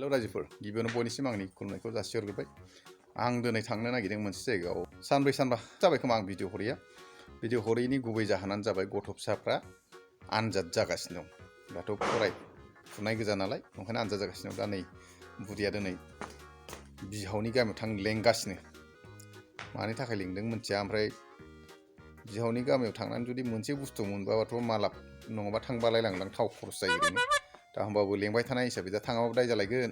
हेल' रायजोफोर गिबियावनो बयनिसिम आंनि खुलुमनायखौ जासिहरग्रोबाय। आं दिनै थांनो नागिरदों मोनसे जायगायाव सानब्रै सानबा जाबाय खोमा आं भिडिअ हरैया। भिडिअ हरैनि गुबै जाहोनानो जाबाय गथ' फिसाफ्रा आनजाद जागासिनो दं। दाथ' फरायफुनाय गोजा नालाय ओंखायनो आनजाद जागासिनो दं। दा नै बुदिया दिनै बिहावनि गामियाव थांनो लेंगासिनो। मानि थाखाय लिंदों मिथिया, ओमफ्राय बिहावनि गामियाव थांनानै जुदि मोनसे बुस्थु मोनबोआबाथ' मालाब नङाबा थांबालाय लांदां थाव खरस जायो ओरैनो। दा होमबाबो लेंबाय थानाय हिसाबै दा थाङाबाबो दाय जालायगोन,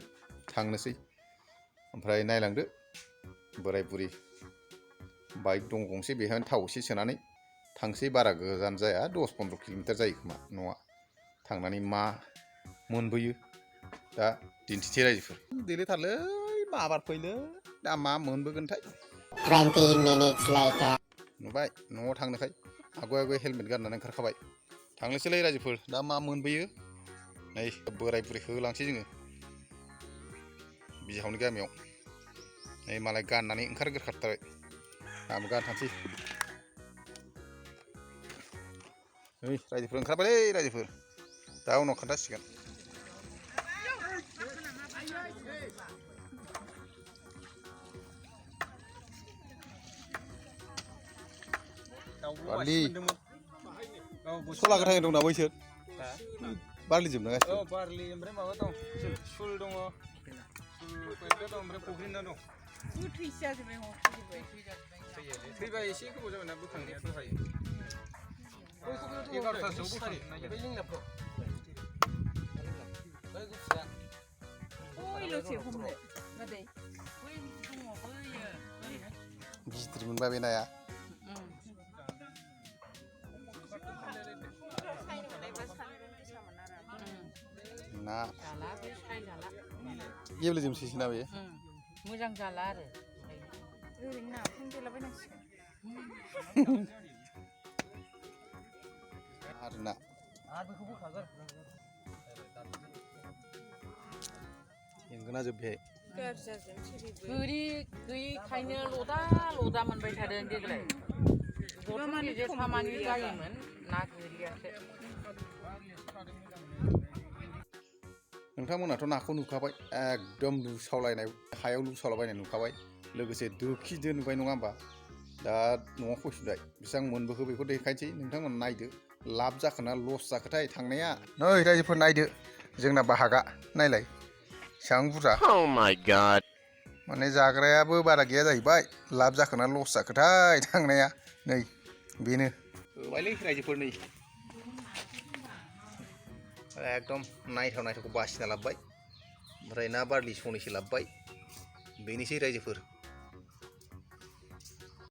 थांनोसै। ओमफ्राय नायलांदो बोराय बुरि बाइक दं गंसे, बेहायनो थाव एसे सोनानै थांसै। बारा गोजान जाया, 10-15 किल'मिटार जायो खोमा न'आ। थांनानै मा मोनबोयो दा दिन्थिसै रायजोफोर। देलेथारलै माबार फैलै, दा मा मोनबोगोनथाय। 20 minutes later. नुबाय न'आव थांनोखाय आगय हेलमेट गाननानै ओंखारखाबाय। थांनोसैलै रायजोफोर, दा मा मोनबोयो। नै बोराय बुरि होलांसै जोङो बिहावनि गामियाव। नै मालाय गाननानै ओंखारग्रोखाथारबाय, आंबो गानथांसै। नै रायजोफोर ओंखारबायलै रायजोफोर, दा उनाव खोन्थासिगोन। बारलि सला गोथां दं ना बैसोर? बारलि जोबना गासिबो? औ बारलि, ओमफ्राय माबा दं, सुल दङ, सुल दं, ओमफ्राय फुख्रिना दं। गोथैसो जाजोब्बाय, थैबाय एसे गोबाव जाबायना बोखांनाया दहाय। 11थासोआव बोखांनो नागिरदों। गिदिर मोनबाय बे नाया। ना गेब्लेजोबसैसो ना बे? मोजां जाला आरो ओरैनो नाफाम देलाबायनांसिगोन। आरो ना एंगोना जोब्बाय। गोरि गैयैखायनो लदा लदा मोनबाय थादों देग्लाय। गथ' गेजेर खामानि जायोमोन ना गोरियासो। नोंथांमोनाथ' नाखौ नुखाबाय, एकदम लुसावलायनाय, हायाव लुसावलाबायनाय नुखाबाय। लोगोसे दोखिदो नुबाय नङा होमबा? दा न'आव फैफिनबाय, बेसेबां मोनबोखो बेखौ देखायनोसै। नोंथांमोना नायदो, लाब जाखोना लस जाखोथाय थांनाया। नै रायजोफोर नायदो जोंना बाहागा, नायलाय बेसेबां बुरजा। Oh my god. माने जाग्रायाबो बारा गैया जाहैबाय, लाब जाखोना लस जाखोथाय थांनाया। नै बेनो होबायलै रायजोफोर, नै एकदम नायथाव नायथावखौ बासिना लाबोबाय। ओमफ्राय ना बारलि सनैसो लाबोबाय। बेनोसै रायजोफोर।